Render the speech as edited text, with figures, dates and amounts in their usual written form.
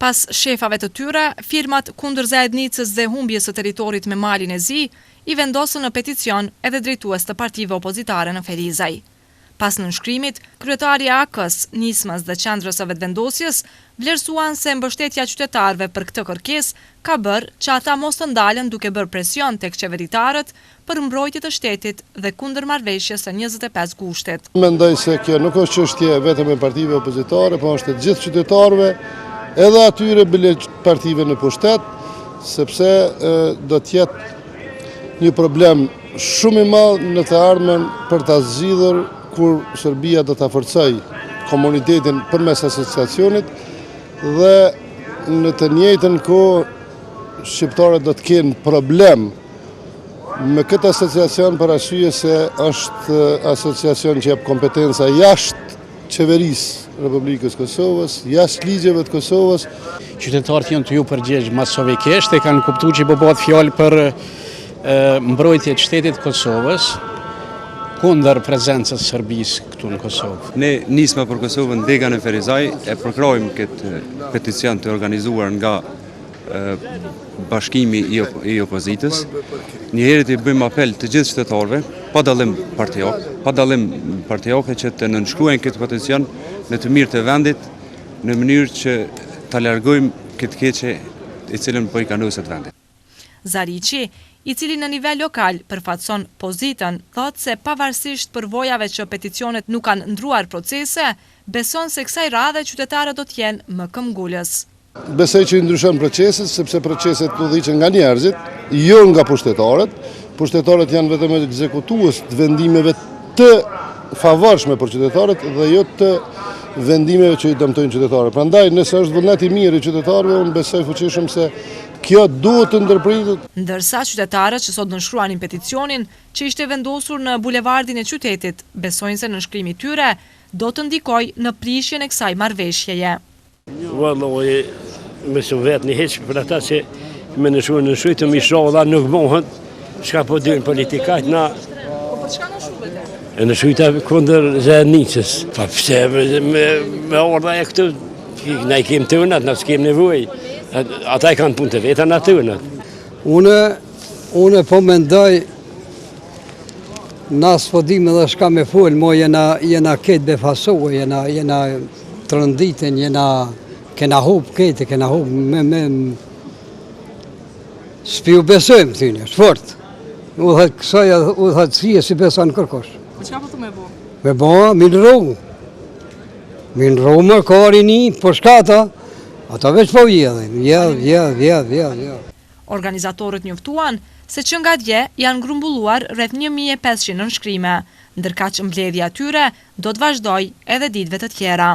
Pas shefave të tyre, firmat kundër Zajednicës dhe humbjes së territorit me Malin e Zi i vendosën në peticion edhe drejtues të partive opozitare në Ferizaj. Pas nënshkrimit, kryetari i AAK-së, Nismës dhe Qendrës së Vetëvendosjes vlerësuan se mbështetja e qytetarëve për këtë kërkesë ka bërë që ata mos të ndalen duke bërë presion tek qeveritarët për mbrojtje të shtetit dhe kundër marrëveshjes së 25 gushtit. Mendoj se kjo nuk është çështje vetëm e partive opozitare, po është e gjithë qytetarëve, edhe atyre bile partive në pushtet, sepse do të jetë një problem shumë i madh në të ardhmen për ta zgjidhur kur Serbia do ta forcojë komunitetin përmes asociacionit dhe në të njëjtën kohë shqiptarët do të kenë problem me këtë asociacion për arsye se është asociacion që jep kompetenca jashtë Qeverisë Republikës Kosovës, jashtë ligjeve të Kosovës. Qytetarët janë tu iu përgjegj masovikisht e kanë kuptu që po bëhet fjalë për mbrojtje të shtetit të Kosovës kundër prezencës së Serbisë këtu në Kosovë. Ne Nisma për Kosovën dega në Ferizaj e përkrahim këtë peticion të organizuar nga bashkimi i opozitës. Njëherit i bëjmë apel të gjithë qytetarëve, pa dallim partiak, pa dallim partiake që të nënshkruajnë këtë peticion në të mirë të vendit, në mënyrë që ta largojmë këtë keqe e cilën po i kanoset vendit. Zariqi, i cili në nivel lokal përfaqëson pozitën, thotë se pavarësisht përvojave që peticionet nuk kanë ndruar procese, beson se kësaj radhe qytetarët do të jenë më këmbgulës. Besoj që i ndryshon proceset, sepse proceset udhëhiqen nga njerëzit, jo nga pushtetarët. Pushtetarët janë vetëm ekzekutues të vendimeve të favorshme për qytetarët dhe jo të vendimeve që i dëmtojnë qytetarët. Prandaj, nëse është vullnet i mirë i qytetarëve, unë besoj fuqishëm se kjo duhet të ndërpritet. Ndërsa, qytetarët që sot nënshkruanin peticionin, që ishte vendosur në bulevardin e qytetit, besojnë se nënshkrimi i tyre do të ndikojë në prishjen e kësaj marrëveshjeje. Vallai, me su vetë një heqë për ata që me nënshkru nënshkrujtëm ishalla nuk bëhet, çka po dojnë politikat na... Po për çka nënshkruve te? E nënshkrujta kundër zajednicës. Pa pse me, me, me ardha e këtu, na i kemë tënat, na s'kemë nevojë. Ata i kanë punë të veta na tënat. Une, une po mendoj, Na s'po dim edhe shka me fol, mo jena, jena krejt befasu, jena, jena tronditën, jena, kena hup krejt, kena hup me, me, s'pi u besojmë, thyne, është fort. U dhe kësaj, u dhe kësaj, s'i beson kërkush. Po çka po thu me bo? Me bo, mi ndrru. Mi ndrru më ka rini, po shka ata, ata veç po vjedhin, vjedh, vjedh, vjedh, vjedh, vjedh. Organizatorët njoftuan se që nga dje janë grumbulluar rreth 1500 nënshkrime, ndërkaq mbledhja e tyre do të vazhdojë edhe ditëve të tjera.